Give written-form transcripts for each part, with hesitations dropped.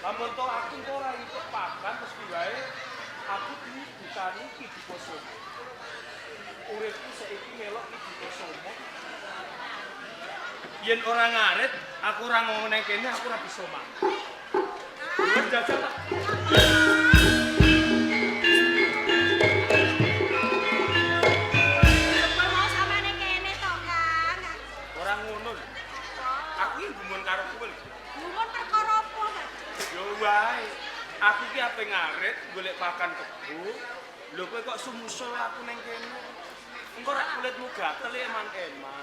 Lamun to aku engko ora entuk pakan mesti wae aku dibukani Ki Diposomo. Uripku saiki melok Ki Diposomo. Yen ora ngarit, aku ora ngomong nang kene, aku ora bisa mangan. Wis jajal tak. Jebul mau sampeyan ning kene to, Kang. Ora ngono lho. Aku iki gumun karo kowe lho. Gumun perkara apa, Kang? Yo wae. Aku iki ape ngarit golek pakan kebo. Lho kowe kok sumusul aku ning kene. Engko rak kulitmu gatel eman-eman.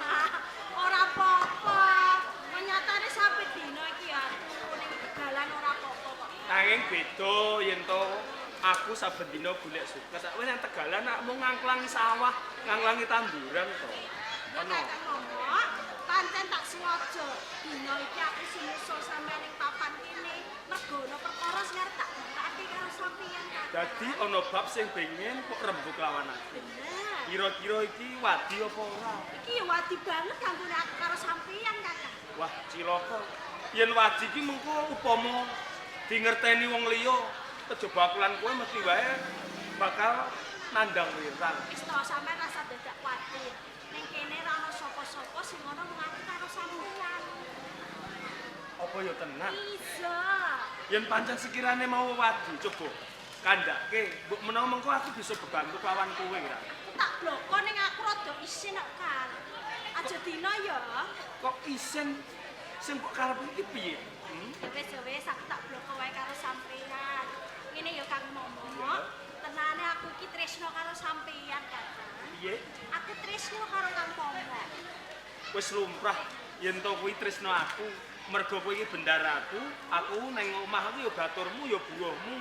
Ora apa-apa. Menyatane sampe dina iki aku ning tegalan ora apa-apa kok. Nanging beda yen to aku saben dina golek suket. Kowe nang tegalan nak mung ngangklangi sawah, ngangklangi tanduran to. Ono. Ngomong, pancen tak sengaja dina iki aku sumusul sampeyan ning papan kene. Mergo ana perkara sing arep tak gatakake karo sampeyan, Kang. Dadi ana bab sing pengen kok rembug lawan aku. Bener. Kira-kira iki wadi apa ora? Iki ya wadi banget kanggo aku karo sampeyan, Kakang. Wah, cilaka. Yen wadi iki mengko upama dingerteni wong liya, kejaba aku lan kowe mesti wae bakal nandang wirang. Wis to, sampeyan rasa dadak kuwatir. Ning kene ra ono sapa-sapa sing ana mung aku karo sampeyan. Apa ya tenan? Iya. Yen pancen sekirane mau wadi, coba kandhake, mbok menawa mengko aku bisa bebantu lawan kowe kira. Tak bloko ning aku rada isin kok, Kang. Aja dina ya. Kok isin sing mbok karep iki piye? Hmm? Ya wis ya wis aku tak bloko wae karo sampeyan. Ngene ya Kang Momo. Tenane aku iki tresno karo sampeyan, Kakang. Piye? Aku tresno karo Kang Momo. Wis lumrah yen to kuwi tresno aku, mergo kowe iki bendaraku, aku nang omah aku ya baturmu ya buruhmu.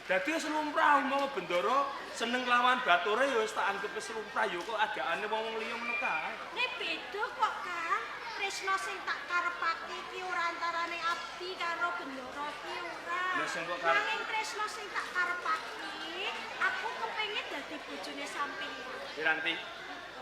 Dadi wis lumrah umpama bendara seneng lawan bature ya wis tak anggap wis lumrah ya kok agakane wong-wong liya ngono kae. Nek beda kok, Kang. Tresno sing tak karepake iki ora antarane abdi karo bendara iki ora. Lah, sing mbok karep- Nanging tresno sing tak karepake, aku kepengin dadi bojone sampeyan. Wiranti,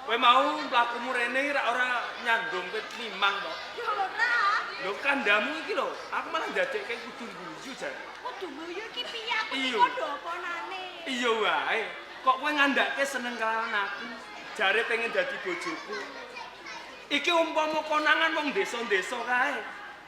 kowe mau mlakumu rene ora ora nyandung wit limang to. Ya ora. Lho kandhamu iki lho, aku malah ndadekke kudu guyu jare. Kudu guyu iki piye aku iki Iya. kandha apanane? Iya wae. Kok kowe ngandhake seneng kalawan aku? Jare pengen dadi bojoku. Iki umpama konangan wong desa-desa kae.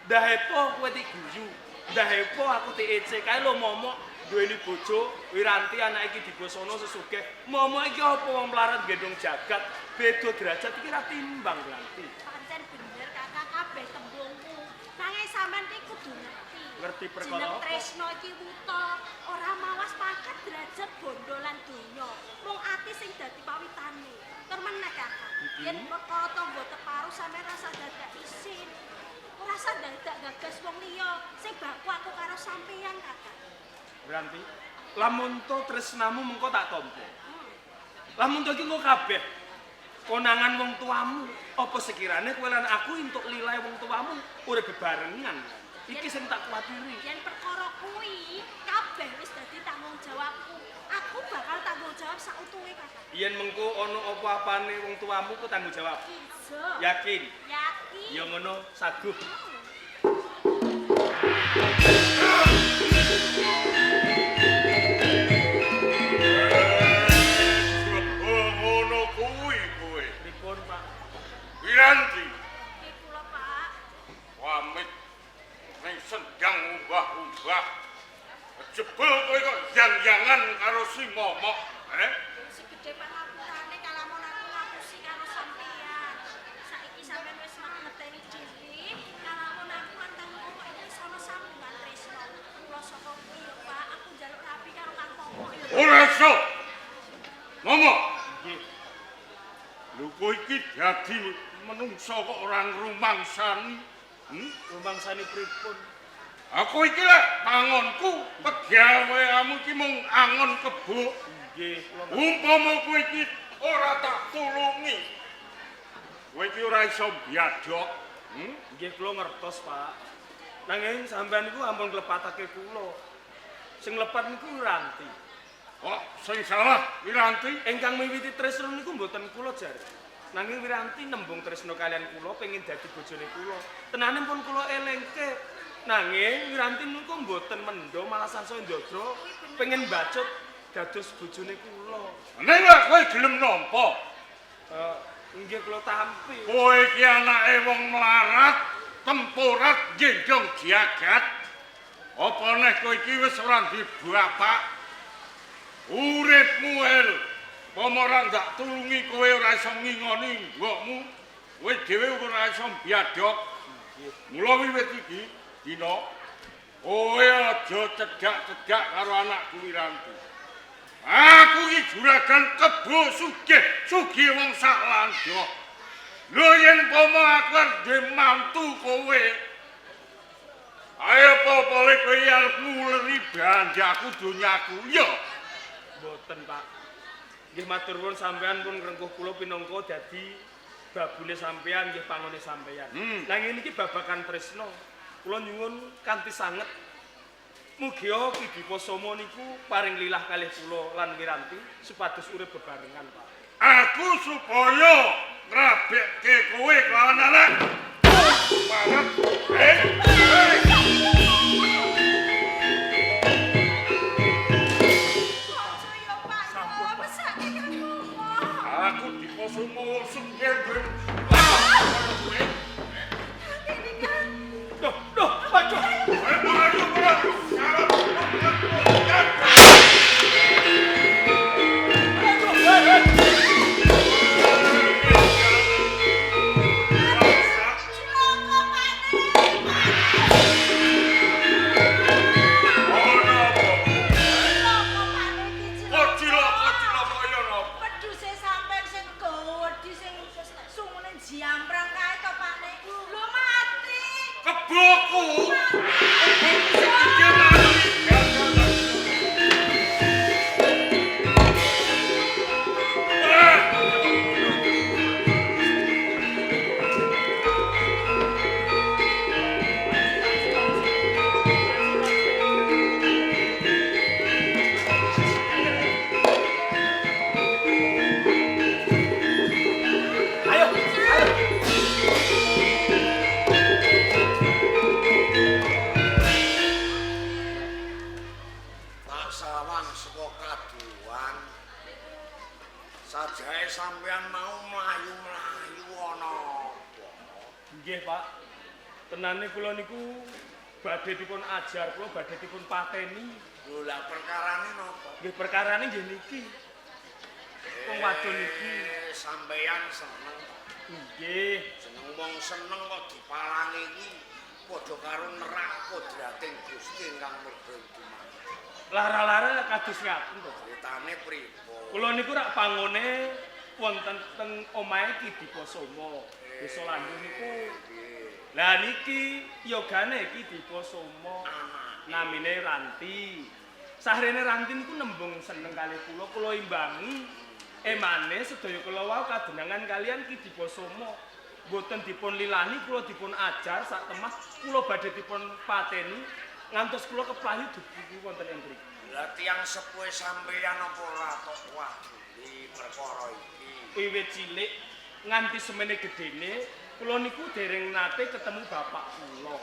Ndah epo kowe diguyu. Ndah epo aku diece kae lho momok duweni bojo Wiranti anak iki dibosono sesugih. Momok iki apa wong mlarat gendong jagat, beda derajat iki ra timbang Wiranti. Pancen bener Kakak kabeh tembungku. Nanging sampean ki kudu ngerti. Ngerti perkara Jeneng apa? tresno iki wuta, ora mawas pangkat derajat bondo lan donya. Mung ati sing dadi pawitane. Tur meneh Kakak, yen perkara tangga teparo sampean rasa dadak isin. Ora usah dadak gagas wong liya, sing baku aku karo sampeyan Kakak. Wiranti, lamun to tresnamu mengko tak tampa. Lamun to iki engko kabeh konangan wong tuamu, apa sekirane kowe lan aku entuk lilahe wong tuamu urip bebarengan. Iki sing tak kuwatiri. Yen perkara kuwi kabeh wis dadi tanggung jawabku. Aku bakal tanggung jawab sautuhe Kakak. Yen mengko ana apa-apane wong tuamu ku tanggung jawab. Iya. Yakin? Yakin. Ya ngono, saguh. Oh, ngono kuwi kowe. Pripun, Pak? Wiranti, Iki kula, Pak. pamit ning sendang umbah-umbah. Jebul kowe kok yang-yangan karo si Momok, eh? Si gedhe pangapurane kalamun aku ngapusi karo sampeyan. Saiki sampeyan wis ngerteni dhewe, kalamun aku lan Kang Momok iki wis ana sambungan tresno. Kula saka kuwi ya, Pak, aku njaluk rapi karo Kang Momok ya. Ora iso. Momok, Nggih. lho kowe iki dadi menungsa kok ora ngrumangsani. Hmm? Rumangsani pripun? Aku iki lek pangonku, pegaweanmu iki mung angon kebo. Nggih, kula Umpama kowe iki ora tak tulungi, kowe iki ora iso biadok. Hmm? Nggih kula ngertos, Pak. Nanging sampean niku ampun nglepatake kula. Sing lepat niku Wiranti. Kok sing salah Wiranti? Ingkang miwiti tresna niku mboten kula jare. Nanging Wiranti nembung tresna kalian kula pengin dadi bojone kula. Tenane pun kula elengke. Nanging Wiranti niku mboten mendho malah sansaya ndodro pengen bacut dados bojone kula. Ning lek kowe gelem nampa, Nggih kula tampi. Kowe iki anake wong melarat, tempurat gendong jagat. Apa neh kowe iki wis ora duwe bapak? Uripmu el, pomo ora ndak tulungi kowe ora iso ngingoni mbokmu. Kowe dhewe ora iso mbiadok. Mula wiwit iki dina kowe aja cedhak-cedhak karo anakku Wiranti. Aku iki juragan kebo sugih, sugih wong sak landha. Lho yen pomo aku arep duwe mantu kowe. Ayo apa-apa kowe arep nguleri banjaku donyaku. Ya. Mboten, Pak. Nggih matur nuwun sampean pun ngrengkuh kula pinangka dadi babune sampean nggih pangone sampean. Nanging niki babagan tresna. Kula nyuwun kanthi sanget mugia Ki Dipa Soma niku paring lilah kalih kula lan Wiranti supados urip bebarengan, Pak. Aku supaya ngrabekke kowe kelawan anak. Parep. Aku Dipa Soma sugih kowe. Duh, duh, waduh. Ayo, ayo. Tak sawang saka kaduwan. Sajae sampeyan mau mlayu-mlayu ana apa? Nggih, Pak. Tenane kula niku badhe dipun ajar, kula badhe dipun pateni. Lho lah perkarane napa? Nggih perkarane nggih niki. Wong wadon iki. Sampeyan seneng. Nggih. Seneng wong seneng kok dipalangi iki padha karo nerak kodrating Gusti ingkang murba dumateng. Lara-lara kados ngaten to. Critane pripun? Kula niku rak pangone wonten teng omahe Ki Dipa Soma. Desa Landu niku. Lah niki yogane Ki Dipa Soma. Namine Ranti. Sahrene Ranti niku nembung seneng kalih kula, kula imbangi. Emane sedaya kula wau kadenangan kalian Ki Dipa Soma. Mboten dipun lilani, kula dipun ajar sak temah, kula badhe dipun pateni ngantos kula keplayu dugi wonten ing mriki. Lah tiyang sepuhe sampeyan apa ora tok waduli perkara iki? Wiwit cilik nganti semene gedene kula niku dereng nate ketemu bapak kula.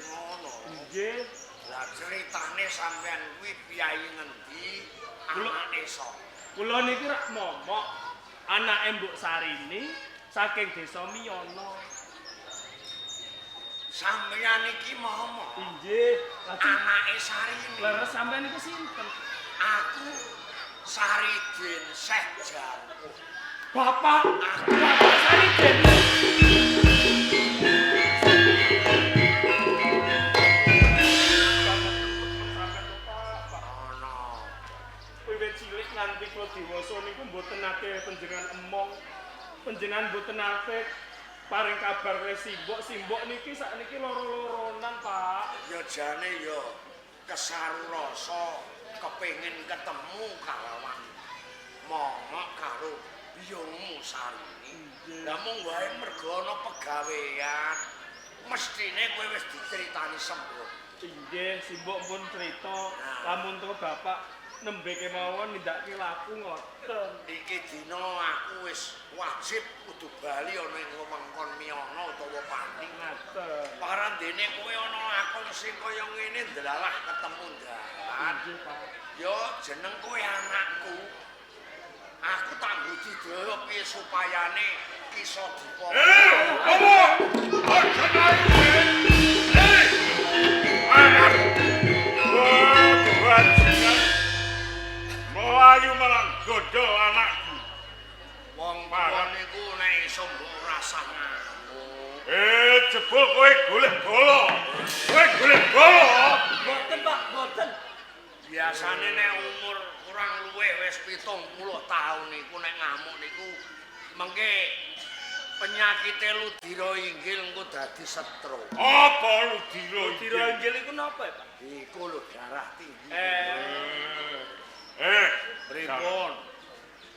Ngono. Nggih. Lah critane sampeyan kuwi piyayi ngendi? Anake sapa? Kula niku rak momok anake Mbok Sarini saking desa Miyono. Sampeyan iki momok. Nggih. Anake Sarini. Leres sampeyan niku sinten? Aku Saridin Syekh Jangkuh. Bapak, Bapak Saridin. Ana. Wiwit cilik nganti kula dewasa niku mboten nate panjenengan emong. Panjenengan mboten nate paring kabar le simbok, simbok niki sakniki loro-loronan, Pak. Ya jane ya kesaru rasa kepengin ketemu kalawan momok karo biyungmu Sarini. Lah mung wae mergo ana pegawean, mestine kowe wis diceritani sembok. Inggih, simbok pun cerita lamun to bapak Nembe kemawon nindakake laku ngoten. Iki dina aku wis wajib kudu bali ana ing wewengkon Miyana utawa Pati. Ngaten. Parandene kowe ana lakon sing kaya ngene ndelalah ketemu dalan. Nggih, Pak. Ya jeneng kowe anakku. Aku tak budidaya piye supayane Kisa Dipa. Apa? Aja naik kowe. Anak. Bajingan. Melayu malah godho anakku. Wong tuwa niku nek iso mbok rasah ngamuk. Jebul kowe golek bala. Kowe golek bala. Mboten, Pak, mboten. Biasane nek umur kurang luwih wis 70 taun niku nek ngamuk niku mengke penyakite ludira inggil engko dadi stroke. Apa ludira Ludira inggil iku napa, Pak? Iku lho darah tinggi. Pripun?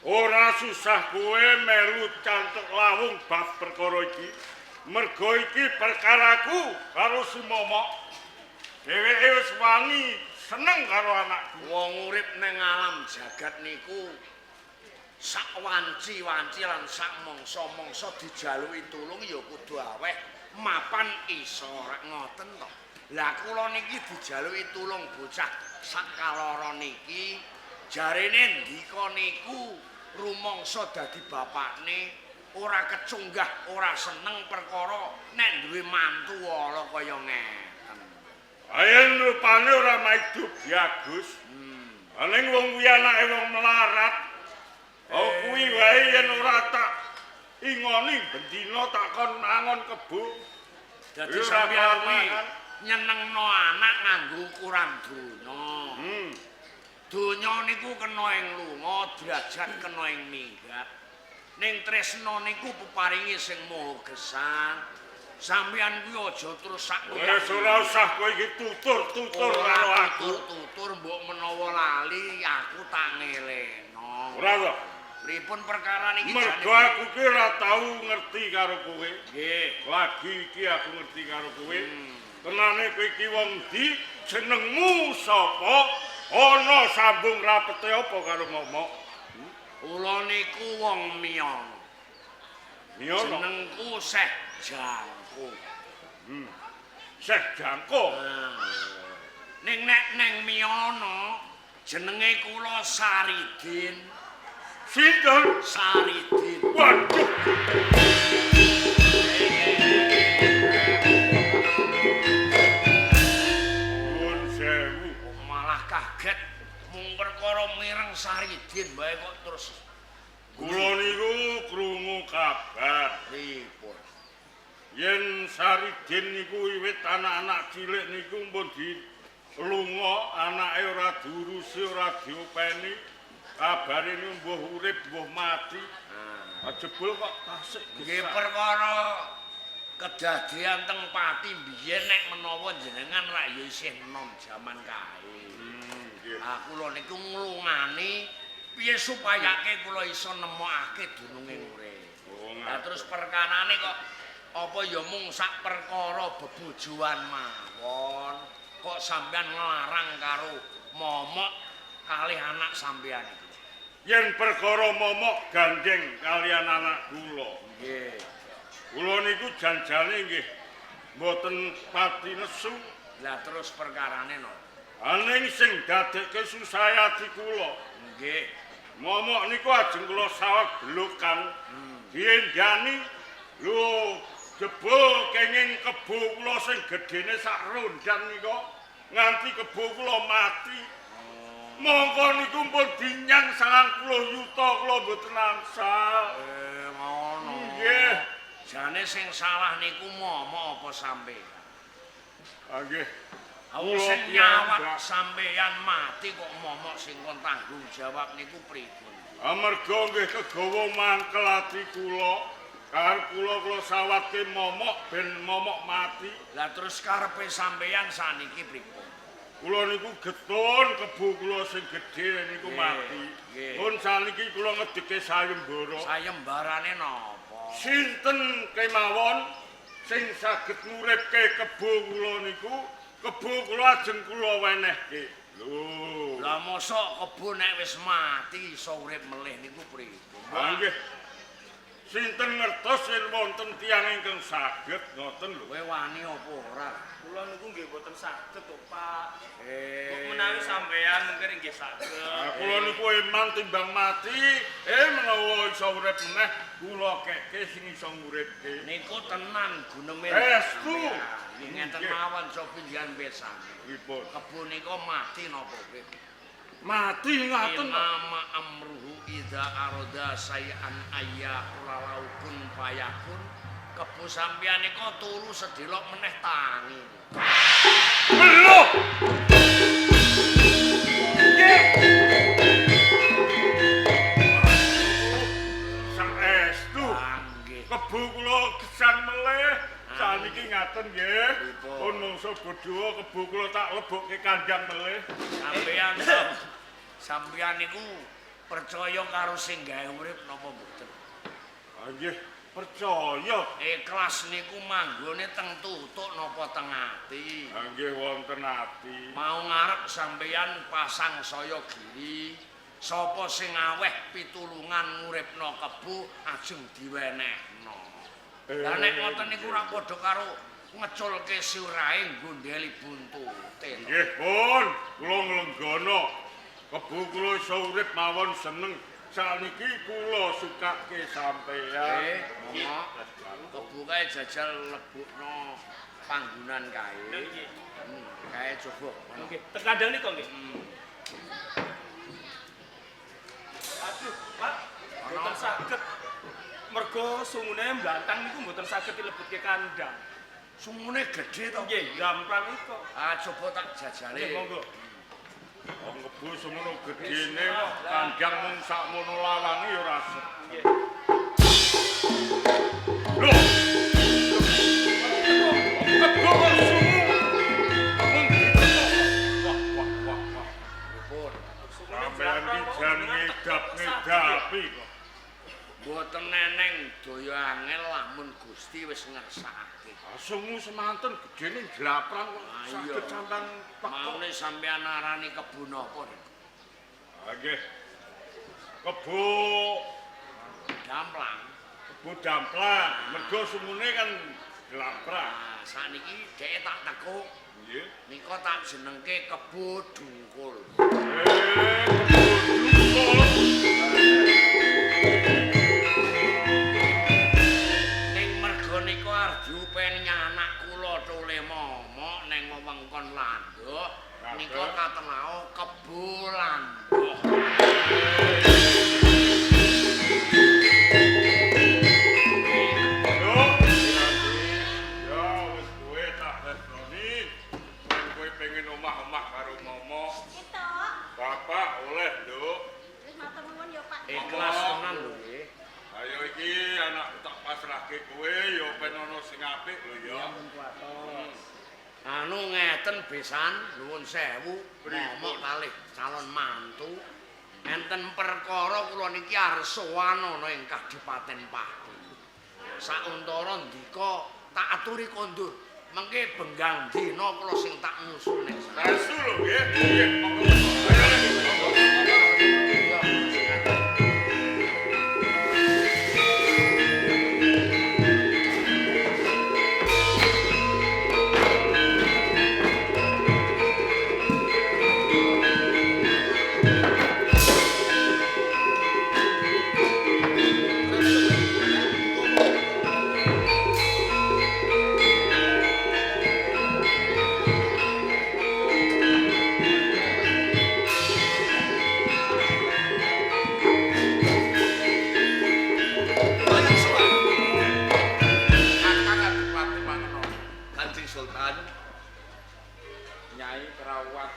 Ora susah kowe melu cantek lawung bab perkara iki. Mergo iki perkaraku karo si Momok. Dheweke wis wani seneng karo anakku. Wong urip nang alam jagat niku sak wanci-wanci lan sak mangsa-mangsa dijaluki tulung ya kudu aweh mapan iso rek ngoten to. Lah kula niki dijaluki tulung bocah sak kaloro niki jarene ndika niku rumangsa dadi bapakne ora kecunggah ora seneng perkara nek duwe mantu ala kaya ngeten. Ayen rupane ora maido Bagus. Aning wong kuwi anake wong melarat. Oh kuwi wae yen ora tak ingoni bendina tak kon angon kebo. Dadi sampeyan kuwi nyenengno anak nganggo ukuran donya. Donya niku kena ing lunga, derajat kena ing minggat. Ning tresna niku peparingi sing maha gesang. Sampeyan kuwi aja terus sak Wis ora usah kowe iki tutur-tutur karo aku. Tutur-tutur mbok menawa lali aku tak ngeleno. Ora to. Pripun perkara niki jane? Mergo aku ki ora tau ngerti karo kowe. Nggih. Lagi iki aku ngerti karo kowe. Tenane kowe iki wong ndi? Jenengmu sapa? Ana sambung rapete apa karo momok? Kula niku wong Miyana. Miyana. Jenengku Seh Jangko. Seh Jangko. Ning nek neng Miyana jenenge kula Saridin. Sinten? Saridin. Waduh. Nuwun sewu. Malah kaget mung perkara mireng Saridin bae kok terus kula niku krungu kabar. Pripun? Yen Saridin niku wiwit anak-anak cilik niku mpun di lunga anake ora diurusi ora diopeni. Kabare niku mbuh urip mbuh mati. Jebul kok tasik nggih perkara kedadian teng Pati biyen nek menawa jenengan rak ya isih enom jaman kae. Nggih. Ah kula niku nglungani piye supayake kula iso nemokake dununge urip. Oh, Lah terus perkarane kok apa ya mung sak perkara bebojoan mawon kok sampean nglarang karo momok kalih anak sampean iki. Yen perkara momok gandeng kalian anak kula. Nggih. Kula niku janjane nggih mboten pati nesu. Lah terus perkarane no? Aning sing dadekke susah ati kula. Nggih. Momok niku ajeng kula saweg belukan. Diendani lho jebul kenging kebo kula sing gedene sak rondan nika nganti kebo kula mati. Mongko niku pun dinyang 90 yuta kula mboten angsal. Ngono. Nggih. Jane sing salah niku momok apa sampeyan? Ah nggih. Wong sing nyawat sampeyan mati kok momok sing kon tanggung jawab niku pripun? Amarga nggih kegawa mangkel ati kula. Karep kula kula sawatke momok ben momok mati. Lah terus karepe sampeyan saniki pripun? Kula niku getun kebo kula sing gedhe niku mati. Pun saniki kula ngedeke sayembara. Sayembarane napa? Sinten kemawon sing saged nguripke kebo kula niku, kebo kula ajeng kula wenehke. Lho. Lah mosok kebo nek wis mati iso urip melih niku pripun? Ha nggih. Sinten ngertos yen wonten tiyang ingkang saged ngoten lho. Kowe wani apa ora? Kula niku nggih mboten saged to, Pak. Kok menawi sampean mungkin nggih saged. Kula niku eman timbang mati, menawa iso urip meneh, kula keke sing iso nguripke. Niku tenan guneme. Estu. Nggih ngeten mawon cobi njenengan pirsani. Pripun? Kebo nika mati napa urip? Mati ngaten. Inama amruhu idza arada sayan ayya laukun payakun. Kebo sampeyan nika turu sedelok meneh tangi. Lho. Nggih. Saestu. Nggih. Kebo kula gesang melih. Saniki ngaten nggih. Pun mangsa bodho kebo kula tak lebokke kandhang melih. Sampeyan sampeyan niku percaya karo sing gawe urip napa mboten? Ah nggih, percaya. Ikhlas niku manggone teng tutuk napa teng ati? Ah nggih wonten ati. Mau ngarep sampeyan pasang saya giri, sapa sing aweh pitulungan nguripna kebo ajeng diwenehno. Lah nek ngoten niku ora padha karo ngeculke surahe nggondheli buntute. Nggih pun, kula nglenggana. Kebo kula iso urip mawon seneng. Sakniki kula sukake sampeyan. Nggih, kebo kae jajal lebokno panggonan kae. Nggih. Kae coba. Nggih, teng kandhang nika nggih. Aduh, Pak, mboten saged. Mergo sungune mblantang niku mboten saged dilebetke kandhang. Sungune gedhe to? Nggih, gampang nika. Ah, coba tak jajale. Nggih, monggo. Wong kebo semono gedene kok kandhang mung sakmono lawange ya ora. Nggih. Lho. Kebo kok sungu. Mung wah wah wah wah. Pripun? Sampeyan iki jan ngedap-ngedapi kok. Mboten neneng daya angel lamun Gusti wis ngersakake. Sungu semanten gedene jlaprang kok saged sampean pekok. Maune sampean arani kebo napa? Ah nggih. Kebo damplang. Kebo damplang, mergo sungune kan jlaprang. Ah sakniki dheke tak tekuk. Nggih. Nika tak jenengke kebo dungkul. Kebo dungkul. Diupeni anak kula tole momok ning wewengkon Landoh nika katenao kebo Landoh. Ya wis kowe tak resoni. Nek kowe pengen omah-omah karo momok. Entuk. Bapak oleh, Nduk. Wis matur nuwun ya, Pak. Ikhlas tenan lho nggih. Ayo iki anak tak pasrahke kowe ya ben ana sing apik lho ya. Anu ngeten besan nuwun sewu momok kalih calon mantu. Enten perkara kula niki arep sowan ana ing Kadipaten Pati. Sauntara ndika tak aturi kondur. Mengke benggang dina kula sing tak nyusul nek. Saestu lho nggih. Nggih, monggo. Ayo monggo. Nyai Kerawat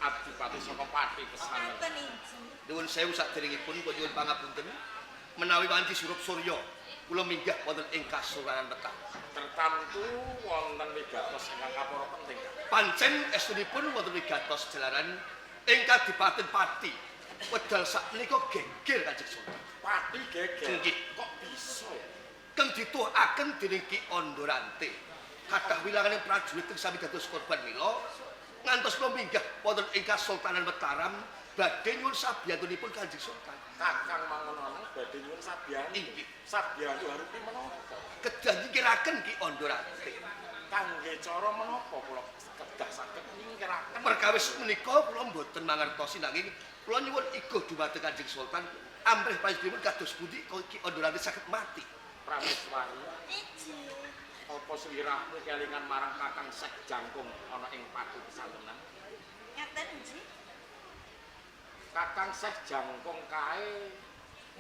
Adipati saka Pati Kesanen. Nuwun sewu saderengipun kula nyuwun pangapunten menawi wanci surup surya kula minggah wonten ing kasunanan Mekah. Tertantu wonten wigatos ingkang kapara penting. Pancen estunipun wonten wigatos jalaran ing Kadipaten Pati. Wedal sakmenika geger Kanjeng Sultan. Pati geger. Nggih. Kok bisa ya? Keng dituhaken dening Ki Andharante. Kathah wilanganing prajurit keng sami dados korban mila Ngantos kula minggah wonten ing Kasultanan Mataram badhe nyuwun sabiyantunipun Kanjeng Sultan. Kakang Mangonono badhe nyuwun sabiyantu. Inggih. Sabiyantu harupi menapa? Kedah nyingkiraken Ki Ondorante. Kangge cara menapa kula kedah saged nyingkiraken? Perkawis menika kula mboten mangertosi nanging kula nyuwun iguh dumateng Kanjeng Sultan amrih panjenenganipun kados pundi Ki Ondorante saged mati. Prameswari. Iji. Apa sliramu kelingan marang Kakang Sek Jangkung ana ing Pati Pesantenan? Ngaten nji. Kakang Sek Jangkung kae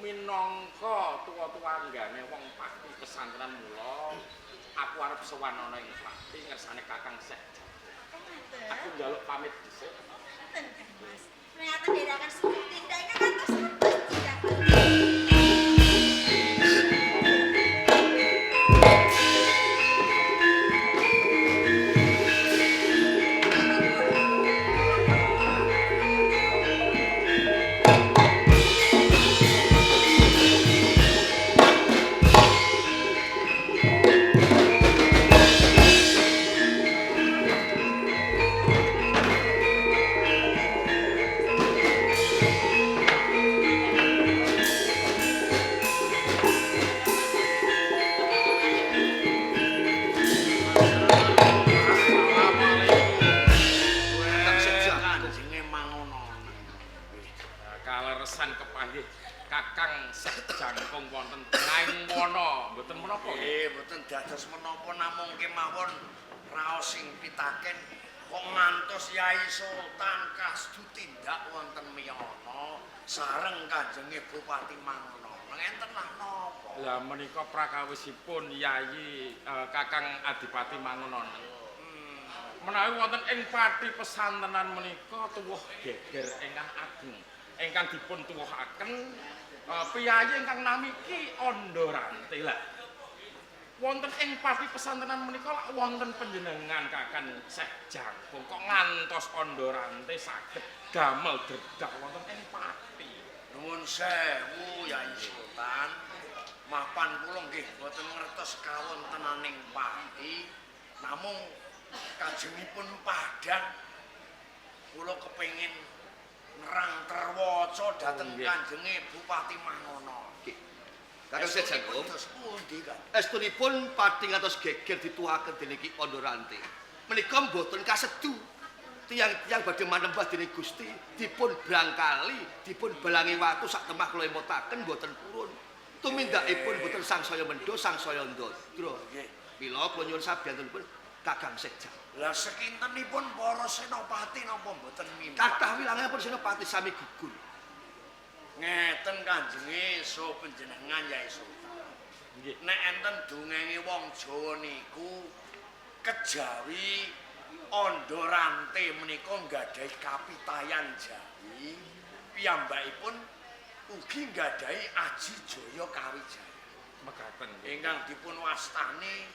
minangka tuwa-tuwanggane wong Pati Pesantenan mula aku arep sowan ana ing Pati ngersane Kakang Sek Jangkung. Oh ngaten. Aku njaluk pamit dhisik. Ngaten Kang Mas. Ngaten dherekaken sugeng tindak ingkang atos-atos tindak. Kaleresan kepanggih Kakang Sek Jangkung wonten tengahing wana, mboten menapa nggih? Nggih, mboten dados menapa namung kemawon raos sing pitaken kok ngantos Yai Sultan kasdu tindak wonten miyana sareng Kanjenge Bupati Mangono. Ngenten lah napa? Lah menika prakawisipun Yayi Kakang Adipati Mangonono. Menawi wonten ing Pati Pesantenan menika tuwuh geger ingkang ageng ingkang dipun tuwuhaken piyayi ingkang nami Ki Ondorante. Lah wonten ing Pati Pesantenan menika lak wonten panjenengan Kakang Sek Jangkung kok ngantos Ondorante saged damel dredak wonten ing Pati. Nuwun sewu Yai Sultan. Mapan kula nggih boten ngertos kawontenaning Pati, namung kajengipun padhang kula kepengin nerang terwaca dhateng Kanjenge Bupati Mangono. Nggih. Kakang Sek Jangkung, Kados pundi, Kang? estunipun Pati ngantos geger dituhaken dening Ki Ondorante. Menika mboten kasedu. Tiyang-tiyang badhe manembah dening Gusti dipun brangkali, dipun balangi watu sak temah kula emotaken mboten purun. Tumindakipun mboten sangsaya mendho, sangsaya ndadra. Nggih. Mila kula nyuwun sabiyantunipun Kakang Sek Jangkung. Lah sekintenipun para senopati napa mboten mimpi? Kathah wilanganipun senopati sami gugur. Ngeten Kanjenge so panjenengan Yai Sultan. Nggih. Nek enten dongenge wong Jawa niku kejawi Ondorante menika nggadahi kapitayan Jawi, piyambakipun ugi nggadahi aji jaya kawijaya. Mekaten nggih. Ingkang dipun wastani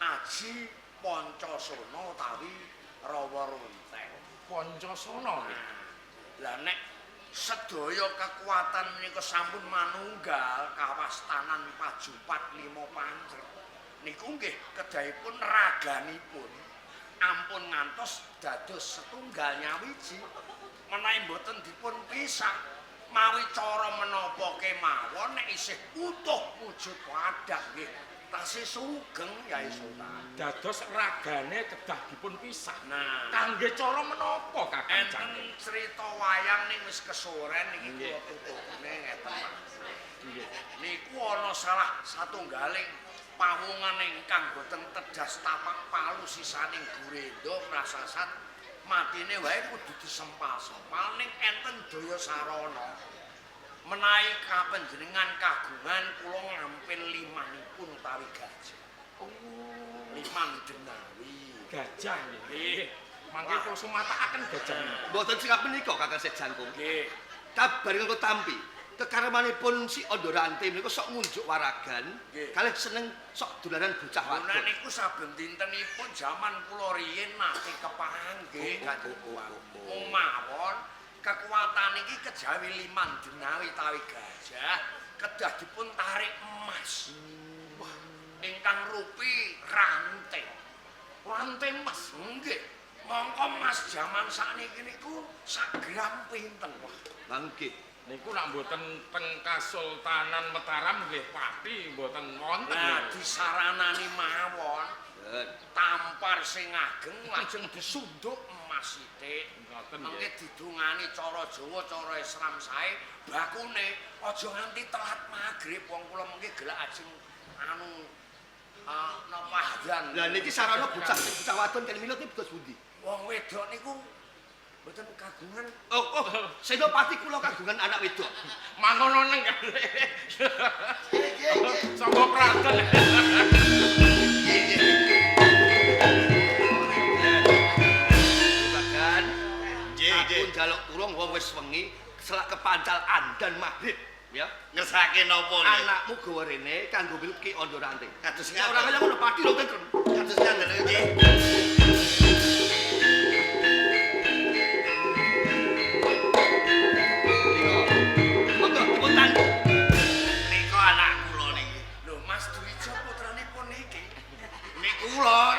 aji Pancasana utawi Rawa Runteng. Pancasana nggih. Lah nek sedaya kekuatan menika sampun manunggal kawastanan pajupat lima pancer niku nggih kedahipun raganipun ampun ngantos dados setunggal nyawiji menawi mboten dipun pisah mawi cara menapa kemawon nek isih utuh wujud wadah nggih tasih sugeng Yai Sultan. Dados ragane kedah dipun pisah. Nah, Kangge cara menapa Kakang enten Jangkung? cerita wayang ning wis kesoren niki kula tutupne ngeten Mas. Nggih. Niku ana salah satunggaling pawongan ingkang boten tedas tapak palu sisaning Gurendo prasasat matine wae kudu disempal-sempal ning enten daya sarana. Menawi kapanjenengan kagungan kula ngampil limanipun utawi gajah. Oh, Liman denawi. gajah nggih. Mangke kula sumatakaken gajah menika. Mboten sikap menika Kakang Sek Jangkung. Nggih. Kabar ingkang kula tampi, kekaremanipun si Ondorante menika sok ngunjuk waragan, Nggih. kalih seneng sok dolanan bocah Guna wadon. niku saben dintenipun jaman kula riyin nate kepanggih Kanjeng Oh. Mung mawon kekuatan iki kejawi liman denawi tawi gajah kedah dipun tarik emas. Wah, ingkang rupi rantai. Rantai emas. Nggih. Mongko mas jaman sakniki niku sak gram pinten? Wah, Mangke. Niku nak mboten teng Kasultanan Mataram nggih pati mboten wonten. Nah, disaranani mawon. Tampar sing ageng lajeng disunduk emas sithik. Ngoten Mengke nggih. didungani cara Jawa, cara Islam sae bakune aja nganti telat magrib wong kula mengke gelak ajeng anu napa adzan. Lah niki sarana bocah bocah wadon kan milut niku dos pundi? Wong wedok niku mboten kagungan. Oh, oh, Senopati kula kagungan anak wedok. Mangono neng. Sangga Praden. Bagan. Nggih, Aku nggih. njaluk tulung wong wis wengi selak kepancal andan maghrib, ya. Ngersake napa nggih? Anakmu gawa rene kanggo milut Ki Andharante. Kados Nek ora kaya ngono pati lho tentrem. Kados ngaten nggih. Monggo dipun tantu. Nika anak kula niki. Lho Mas Dwijo putranipun niki. Niku kula.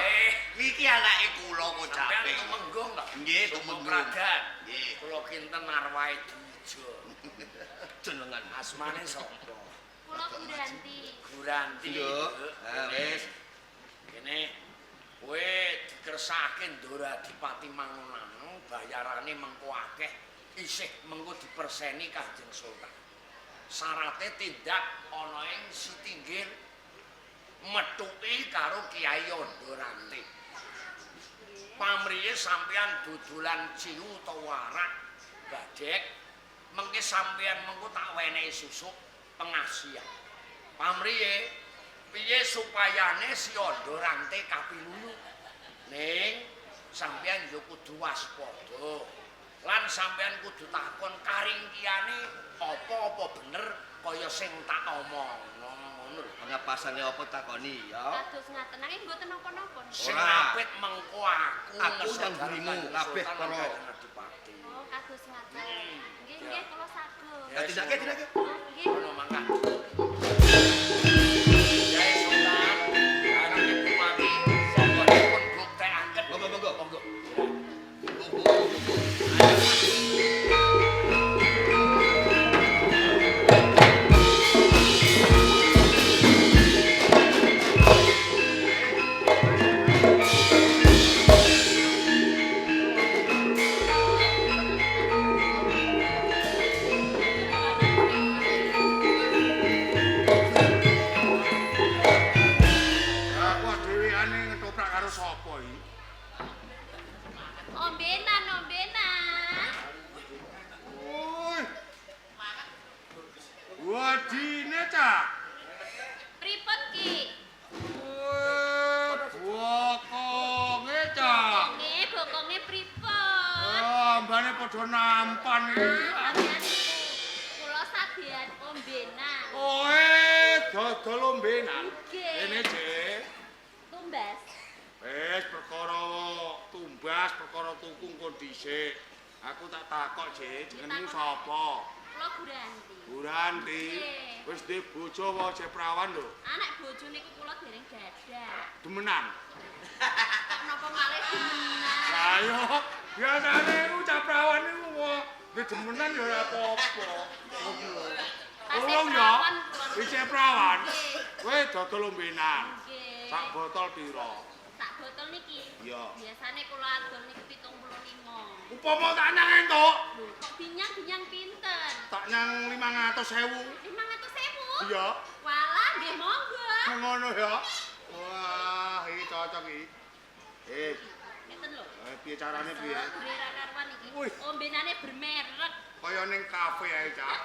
Niki anake kula Sampeyan kocape. tumenggung ta? Nggih, tumenggung. Pradan. Nggih. Kula kinten arwahe Dwijo. Jenengan. Asmane sapa? Kula Guranti. Guranti. Nduk. Ha wis. Kene kowe dikersake Ndara Adipati Mangunaneng bayarane mengko akeh isih mengko diperseni Kanjeng Sultan. Sarate tindak ana ing Sitinggil methuki karo Kyai Andharante. Pamrihe sampeyan dodolan ciu utawa arak badhek mengke sampeyan mengko tak wenehi susuk pengasihan. Pamrihe piye supayane si Andharante kapiluyu? Ning sampeyan ya kudu waspada. Lan sampeyan kudu takon karingkiyane apa-apa bener kaya sing tak omongno ngono lho. Pangapasane apa takoni ya? Kados ngaten nanging mboten napa-napa. Sing Ora. apik mengko aku Aku yang burimu, kabeh para. Adipati. Oh, kados ngaten. Nggih, nggih kula saged. Lah tindake tindake. Oh, nggih. Ngono mangkat. Yai Sultan, karo Ibu Bupati, monggo dipun buktekaken. Monggo monggo monggo. Aku dhewekane ngetoprak karo sapa iki? Ombenan, ombenan. Woi. Wadine cah. Pripun Ki? Woi, bokonge cah. Nggih, bokonge pripun? Oh, ambane padha nampan iki. Sampeyan niku kula sadean ombenan. Kowe dodol ombenan. Nggih. Kene, Cek. Tumbas. Wis perkara tumbas, perkara tuku engko dhisik. Aku tak takok, Cek, jenengmu sapa? Kula Guranti. Buranti. Nggih. Wis duwe bojo apa jek prawan lho? Anak bojo niku kula dereng gadah. Demenan. Kok napa malih demenan? Lah yo, biasane iku cah prawan iku wah, duwe demenan ya ora apa-apa. Tasih Ulung ya, prawan kula niku. isih prawan. Nggih. Kowe dodol ombenan. Nggih. Sak botol pira? Sak botol niki. Iya. Biasane kula adol niku 75. Upama tak nyang entuk, Lho, kok binyang-binyang pinten? tak nyang 500.000. 500.000? Iya. Walah, nggih monggo. Ngono ya. Wah, iki cocok iki. Eh, Ngeten lho. piye carane piye? Ora karuan iki. Wih. Ombenane bermerek. Kaya ning kafe ae, Cak.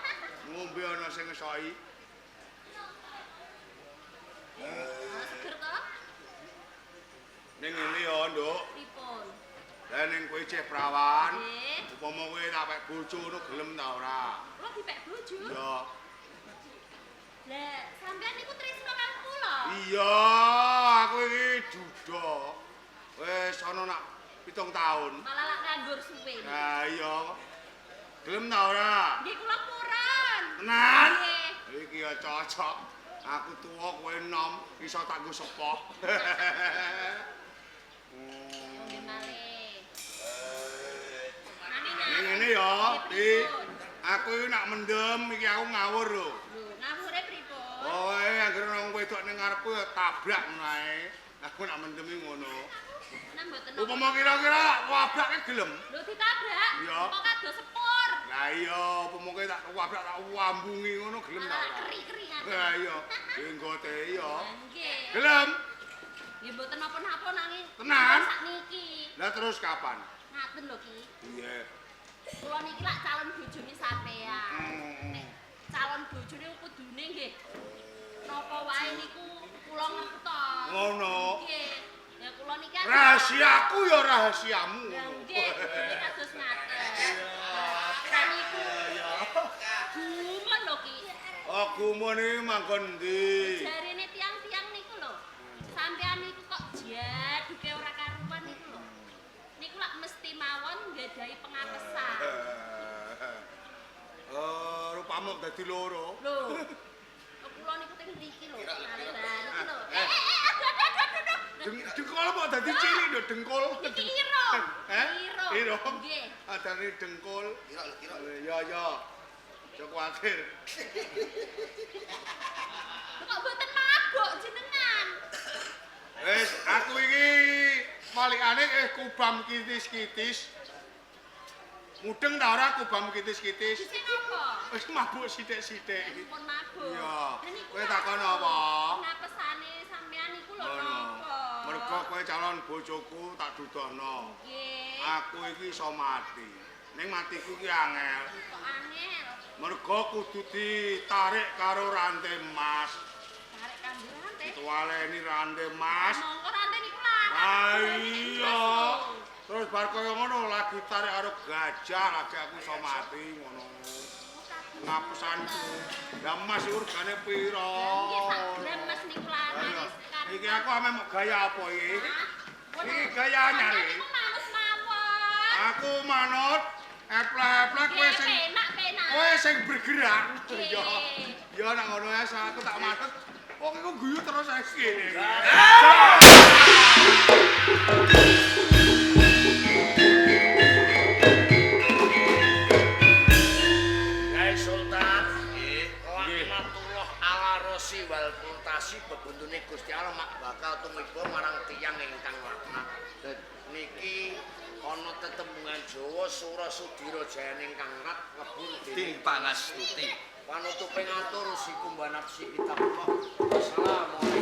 Ngombe ana sing ngesoki. Oh, seger to? Ning ngene ya, Nduk. Pripun? Lah ning kowe ceh prawan, Nggih. upama kowe tak pek bojo ngono gelem ta ora? Kula dipek bojo. Iya. Lah, sampean niku tresno karo kula. Iya, aku iki duda. Wis ana nak 7 taun. Malah lak nganggur suwe. Lah iya. Gelem ta ora? Nggih kula purun. Tenan? Nggih. Iki ya cocok. Aku tuwa kowe enom, iso tak nggo sepoh. Ombe malih. Di, aku iki nak mendem iki aku ngawur lho. Lho, ngawure pripun? Oh, anggere wong wedok ning ngarepku ya tabrak ngono ae. Aku nak mendem iki ngono. Nek mboten Upama kira-kira wabrake gelem. Lho ditabrak? Iya. Kok kados sepur? Lah iya, upama kowe tak wabrak tak wambungi ngono gelem ta ora? Keri-keri ngaten. Lah iya, jenggote iya. Nggih. Gelem. Nggih mboten napa-napa nanging Tenan? Sakniki. Lah terus kapan? Ngaten lho Ki. Iya. Kula niki lak calon bojone sampean. Nek calon bojone kudune nggih napa wae niku kula ngertos. Ngono. Nggih. Ya kula niki kan Rahasiaku ya rahasiamu. Lah nggih, kados ngaten. Kula niku gumun lho Ki. Oh, gumun iki manggon endi? Jarene tiang-tiang niku lho. Sampean niku kok jaduke ora karuan niku lho. Niku lak mesti mawon nggadahi pengapesan. Eh, rupamu dadi loro. Lho. Kula niku teng mriki lho, kaliban niku lho. Eh, aduh aduh aduh aduh. Dengkul kok dadi cilik lho, dengkul. Iki irung. Eh? Irung. Irung. Nggih. Adane dengkul. Kira kira. Ya ya. Aja kuwatir. Kok mboten mabuk jenengan? Wis, aku iki walikane kubam kitis-kitis. Mudeng ta ora kubam kitis-kitis? Sing napa? Wis mabuk sithik-sithik. Pun mabuk. Iya. Lah niku Kowe takon apa? Ngapesane sampean niku lho Ngono. napa? Mergo kowe calon bojoku tak dudohno. Nggih. Aku iki iso mati. Ning matiku iki angel. Kok angel? Mergo kudu ditarik karo rantai emas. Tarik kanggo rantai. Tuwaleni rantai emas. Mongko rantai niku larang. Ah iya. Terus bar kaya ngono lagi tarik karo gajah lagi aku iso mati ngono. Ngapesanku. Lah emas iku regane pira? Nggih sak gram mas niku larang. Iki aku ame mau gaya apa iki? Iki gaya anyar iki. Niku manut mawon. Aku manut eplek-eplek kowe sing penak-penak. kowe sing bergerak. Nggih. Ya. Ya nek ngono ya aku tak manut. Wong iku guyu terus ae ngene. Yai Sultan, nggih. Laknatullah ala rosi wal murtasi bebundune Gusti Allah mak bakal tumiba marang tiyang ingkang laknat. Niki ana tetembungan Jawa Sura Sudira jayaning kang rat lebur Ding pangastuti. Panutupe ngatur si kumbanat si kitab. Assalamualaikum.